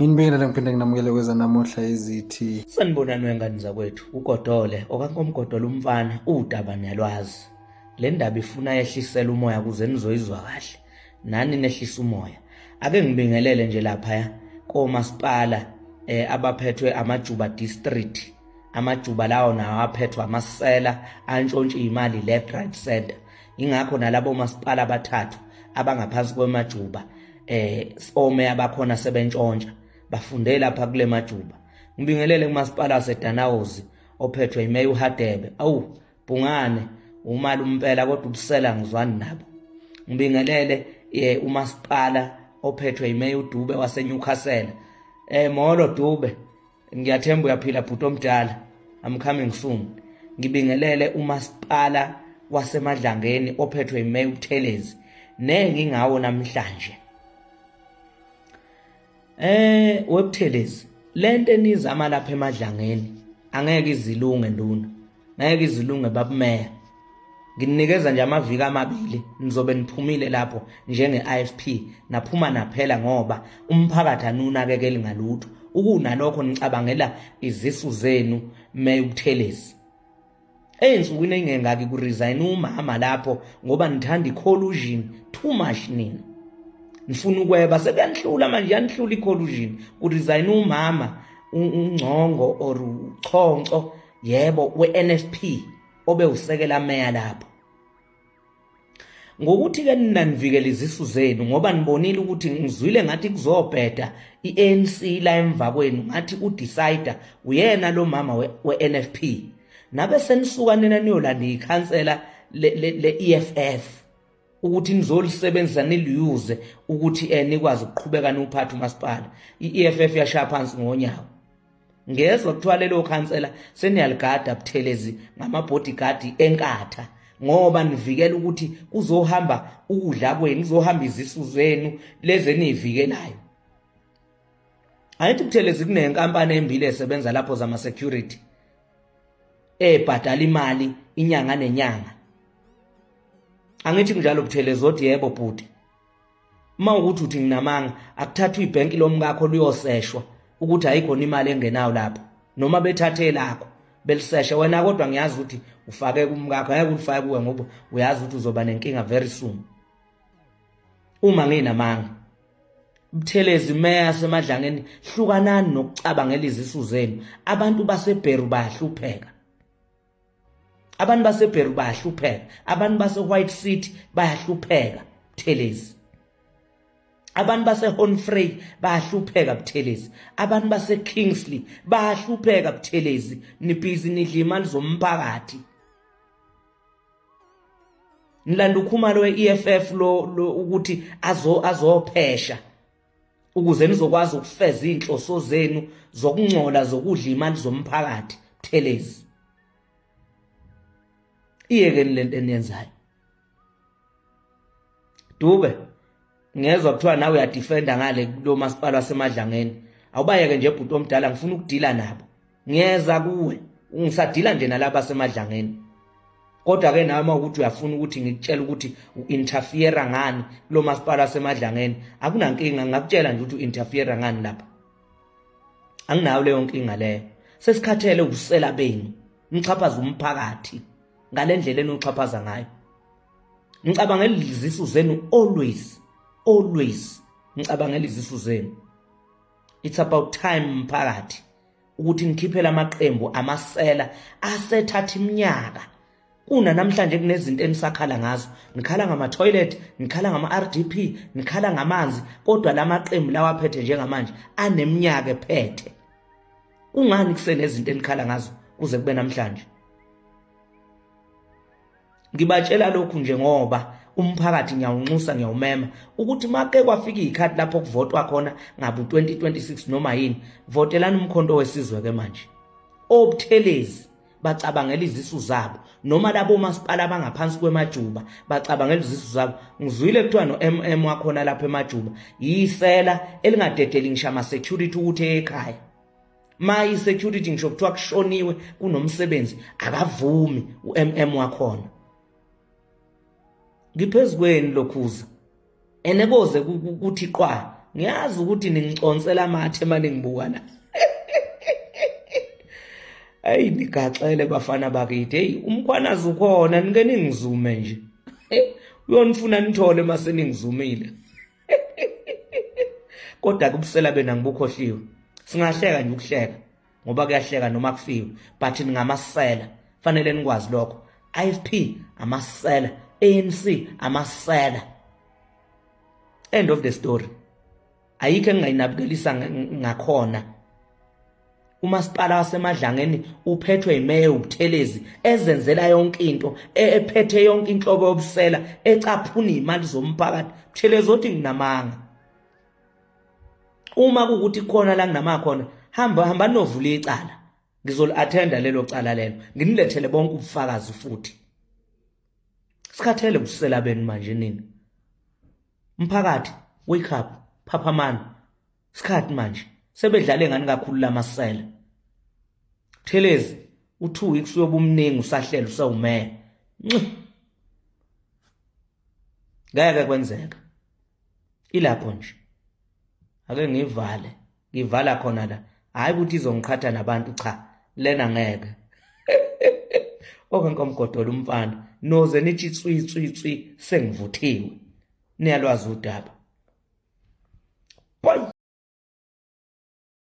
Nginibingelele ngiphinde nginamukele kwezanamuhla ezithi. Sanibonani wengane zakwethu, uGodole okaNkomgodole umfana udaba niyalwazi. Le ndaba ifuna yehlisela umoya kuze nizoyizwa kahle. Nani nehlisa umoya. Ake ngibingelele nje laphaya komasipala abaphethwe amaJuba District. Amajuba lawo nawo aphethwe amasela antshontsha imali left, right, center. Ingakho nalabo masipala abathathu abangaphansi kwemajuba omeya bakhona sebentshontsha bafunde lapha kule majuba. Ngibingelele kumasipala waseDanawozi ophethwe imeya uHadebe. Awu Bhungane umali umpela kodwa ubusela ngizwani nabo. Ngibingelele umasipala ophethwe imeya uDube waseNewcastle. Molo Dube, ngiyathemba uyaphila bhuti omdala. I'm coming soon. Ngibingelele umasipala waseMadlangeni ophethwe imeya uButhelezi nengingawo namhlanje. WeButhelezi, lento enizama lapha eMadlangeni angeke izilunge nduna, ngeke izilunge babumeya. Nginikeza nje amaviki amabili nizobe niphumile lapho njenge-IFP, naphuma naphela ngoba umphakathi anunakekeli ngalutho. Ukunalokho nicabangela izisu zenu meya uButhelezi. Ey'nsukwini ey'ngengaki kuresign umama lapho ngoba nithanda i-collusion too much nina. Nifuna ukweba, sekuyanihlula manje, yanihlula i-collusion. Kuresign umama uNgcongo or uChonco, yebo, we-NFP obe usekela meya lapho. Ngokuthi ke nina nivikele izisu zenu ngoba nibonile ukuthi ngizwile ngathi kuzobheda i-ANC la emva kwenu, ngathi udecider uyena lo mama we-NFP. Nabe senisuka nina niyolanda ikhansela le-EFF ukuthi nizolisebenzisa niliyuze ukuthi nikwazi ukuqhubeka niwuphathe umasipala. I-EFF yashaya phansi ngonyawo. Ngezwa kuthiwa lelo khansela seniyaligada Buthelezi ngama-bodyguard enkatha ngoba nivikela ukuthi kuzohamba ukudla kwenu, kuzohamba izisu zenu lezi eniyivikelayo. Angithi Buthelezi kunenkampani embili esebenza lapho zama-security ebhadala imali inyanga nenyanga. Angithi kunjalo Buthelezi? Othi yebo bhuti. Uma ukuthi uthi nginamanga, akuthathwe ibhenki lomkakho liyoseshwa ukuthi ayikhona imali engenayo lapho, noma bethathe lakho beliseshe wena, kodwa ngiyazi ukuthi ufake kumkakho, ngeke ulifake kuwe ngoba uyazi ukuthi uzoba nenkinga very soon. Uma nginamanga, Buthelezi meya seMadlangeni, hlukanani nokucabangela izisu zenu. Abantu baseBheru bayahlupheka. Abantu baseBheru bayahlupheka, abantu base-White City bayahlupheka Buthelezi, abantu base-Honfrey bayahlupheka Buthelezi, abantu base-Kingsley bayahlupheka Buthelezi. Nibhizi nidla imali zomphakathi, nilanda uKhumalo we-EFF lo ukuthi azophesha ukuze nizokwazi ukufeza iy'nhloso zenu zokungcola zokudla imali zomphakathi. Buthelezi, iyekeni lento eniyenzayo. Dube, ngezwa kuthiwa nawe uyadefenda ngale kulo masipala waseMadlangeni. Awubayeke nje bhuti omdala, ngifuna ukudila nabo. Ngiyeza kuwe, ngisadila nje nalaba seMadlangeni. Kodwa ke nawe uma ukuthi uyafuna ukuthi ngikutshele ukuthi u-interfere ngani kulo masipala waseMadlangeni, akunankinga, ngingakutshela nje ukuthi u-interfere ngani lapha. Anginayo leyo nkinga leyo. Sesikhathele ubusela benu, nixhaphaza umphakathi ngale ndlela eniwuxhaphaza ngayo. Ngicabangela izisu zenu always, always ngicabangela izisu zenu. It's about time mphakathi ukuthi nikhiphele amaqembu amasela asethatha iminyaka. Kuna namhlanje kunezinto enisakhala ngazo, nikhala ngama-toilet, nikhala ngama-RDP, nikhala ngamanzi, kodwa lamaqembu lawa aphethe njengamanje aneminyaka ephethe. Kungani kusenezinto enikhala ngazo kuze kube namhlanje? Ngibatshela lokhu nje ngoba umphakathi ngiyawunxusa, ngiyawumema ukuthi make kwafika izikhathi lapho kuvotwa khona ngabu 2026 noma yini, votelani uMkhonto weSizwe ke manje. OButhelezi bacabangela izisu zabo, noma labo masipala abangaphansi kwemajuba bacabangela izisu zabo. Ngizwile kuthiwa no-MM wakhona lapho emajuba yisela elingadedeli ngisho ama-security ukuthi ekhaya. Ma i-security ngisho kuthiwa kushoniwe kunomsebenzi akavumi u-MM wakhona. Ngiphezu kweni lokhuza ene koze kuthi qwa. Ngiyazi ukuthi ningiconsela amathe maningibuka la. Ayi nigaxele bafana bakithi. Hey umkhwanazi ukhona nike ningizume nje. Uyonifuna nithole mase ningizumile. Kodwa kubusela bena ngibukhohliwe. Singahleka nje ukuhleka ngoba kuyahleka noma kufiwe but ningamasela fanele nikwazi lokho. IFP amasela, ANC amasela. End of the story. Ayikho engingayinabukelisa ngakhona. Umasipala waseMadlangeni uphethwe imeya uButhelezi ezenzela yonke into ephethe yonke inhlobo yobusela ecaphuna imali zomphakathi. Buthelezi othi nginamanga. Uma kuwukuthi khona la nginamanga khona hamba hamba novula icala. Ngizoli-attenda lelo cala lelo nginilethele bonke ubufakazi futhi. Sikhathele busela benu manje nini. Mphakathi wake up phaphamani. Sikhathi manje sebedlale ngani kakhulu lamasela. Thelezi u2 weeks uyoba umningi usahlela usewumeya. Ngeke kwenzeka. Ilapho nje. Ake ngivale. Ngivala khona la. Hayi ukuthi izongiqhatha nabantu cha. Lena ngeke. Okenkomgodola umfana noze nithi tswi tswi tswi sengivuthiwe. Niyalwazi udaba. Boy.